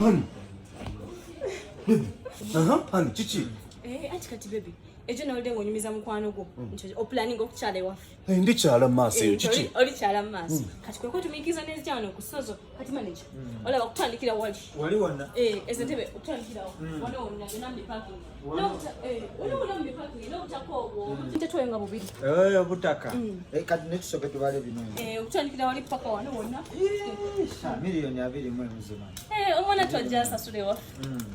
Honey. Baby. Aha, honey, kiki? Eh, anti kati baby. Ejo nawulidde ng'onyumiza mukwano gwo nti opulaninga okukyala ewaffe. Eh, ndikyala mu maaso eyo Eh, kiki? Olikyala mu maaso. Kati kwe kwetumiikiriza n'ezija wano ku ssozo kati manager. Olaba okutandikira wali. Wali wonna. Eh, ezo entebe okutandikirawo. Wano wonna byonna mu biparking. Wano wonna mu biparking n'obutaka obwo. Tetweyo nga bubiri. Eh, obutaka. Eh, kati netusoke tubale bino. Eh, okutandikira wali paka wano wonna. Sha, 21 miliyoni zimana. Eh, omwana twajja asasula ewaffe.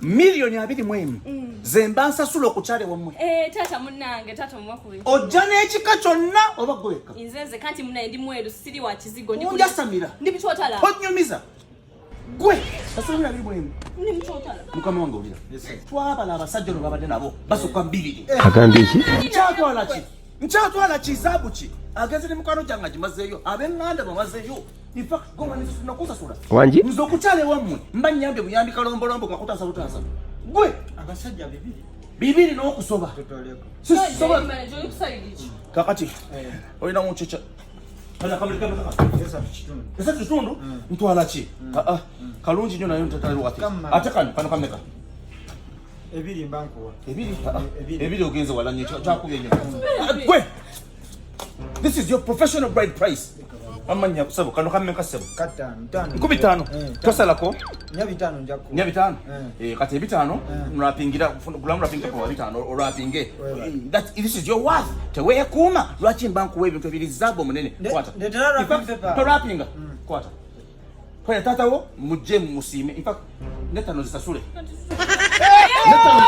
21 miliyoni ze mba nsasula okukyala ewammwe? Eh, taata munnange, taata omuwakubi. Ojja n'ekika kyonna oba gwe wekka? Nze nze kanti munaye ndi mweru, siri wa kizigo. Onjasamira. Ndi mukyotala. Tonyumiza gwe sasula 21 miliyoni. Ndi mukyotala. Mukama wange, olira twabala abasajja ono babadde nabo basukka mbibiri. Agambye ki? Nkyatwala ki? Nkyatwala ki? Zaabu ki? Agenze ne mukwano gyange agimazeeyo, ab'eŋŋanda bamazeeyo. In fact, nakusasula. Wangi? Nze okukyala ewammwe mba nyambye buyambi kalombolombo kakutaasa butaasa gwe. Abasajja bibiri. Bibiri n'okusoba. Tutoleko. Sisobola. Manager, oli ku side ki? Kakati Eh, olinamu kikya? 3.5. 3.5 ntwala ki? Ah, ah, kalungi nnyo naye ntatalwati. Kama. Ate kano, kano kameka? Ebiri mba nkuwa. Ebiri? Ah, ah, Ebiri. Ebiri ogenze wala nnyo, kyakubye nnyo. Ah, gwe, this is your professional bride price. Amanya sebo, kano kameka sebo? Kataano, tano. 5,000? Eh, tano. Tosalako. Nya bitano nja kuwa. Nya bitano. Eh. Eh, kati ebitaano nrapingira gulamu, rapinga kwa bitano orapinge. That this is your worth. Teweekuuma, lwaki mba nkuwa ebintu ebiri zaabu omunene? Kwata. Ndetera wrapping In fact, paper. torapinga, kwata. Kwaya taatawo mujje musiime. In fact, netano zisasule. Netano.